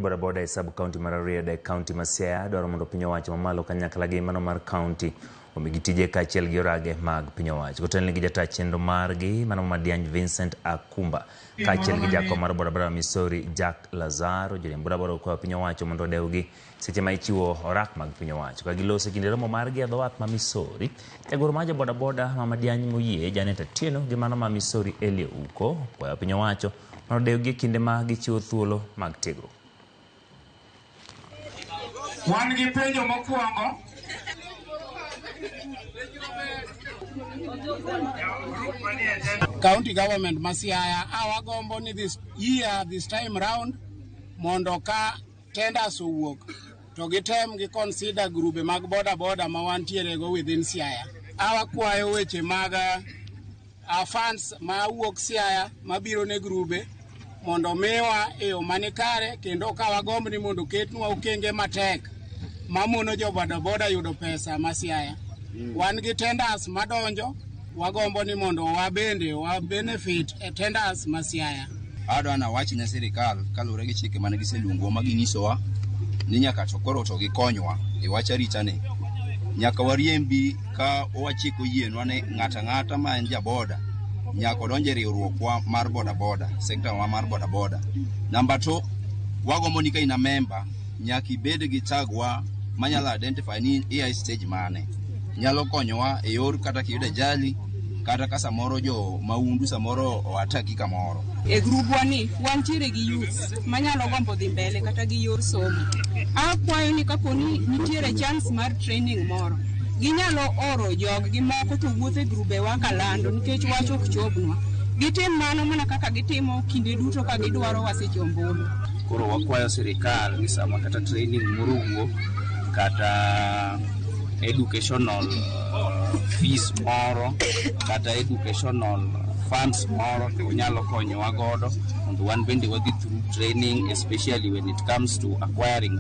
Bodaboda e sub county mar Rarieda e county ma Siaya dwaro mondo piny owacho mamalo kanyakla gi mano mar county omigi tije kaachiel gi orage mag piny owacho. Kotelne gi jata chenro margi mano Madiany Vincent Akumba kaachiel gi jakom mar bodaboda ma Misori Jack Lazaro, joriemb bodaboda okwayo piny owacho mondo odewgi seche ma ichiwo orak mag piny owacho. Ka giloso e kinde romo margi e dho wath ma Misori, jagoro mar jobodaboda ma Madiany Moyie Janet Atieno gi mano ma Misori Elio Uko okwayo piny owacho mondo odewgi e kinde ma gichiwo thuolo mag tiegruok. Wan gi penjo mokwongo. County government ma Siaya awagombo ni this year, this time round, mondo ka tenders owuok to gitem gi consider grube mag boda boda ma wantiere go within Siaya. Awakwayo weche mag funds ma wuok Siaya mabiro ne grube mondo miwa e yo manikare, kendo ka wagomb ni mondo oketnwa okenge matek mamono jo boda boda yudo pesa ma Siaya. Wan gi tenders madonjo, wagombo ni mondo wabende wa benefit e tenders ma Siaya. Adwa nawach ne sirikal kaluwore gi chike mane giseluongowa ma ginyisowa ni nyaka to koro to gikonywa e wach arita ni. Nyaka wariembi ka wachiko yienwa ni ng'ato ang'ata ma en jaboda nyaka odonj e riwruokwa mar boda boda, sekta wa mar boda boda. Namba 2, wagombo ni ka in a member, nyaka ibed gi tag wa manyalo identify ni ia e stage mane. Nyalo konyowa e yor kata kiyudo ajali, kata ka samoro jo maundu samoro oataki kamoro. E grubwa ni wantiere gi youths manyalo gombo dhi mbele kata gi yor somo. Akwayo ni kapo ni nitiere chance mar training moro, ginyalo oro jog-gi moko to wuotho e grubewa kalando nikech wach ok chopnwa. Gitim mano mana kaka gitimo kinde duto ka gidwaro waseche ombulu. Koro wakwayo sirikal ni sama kata training moro owuok kata educational fees moro kata educational funds moro to onyalo konyowa godo mondo wan bende wadhi through training, especially when it comes to acquiring.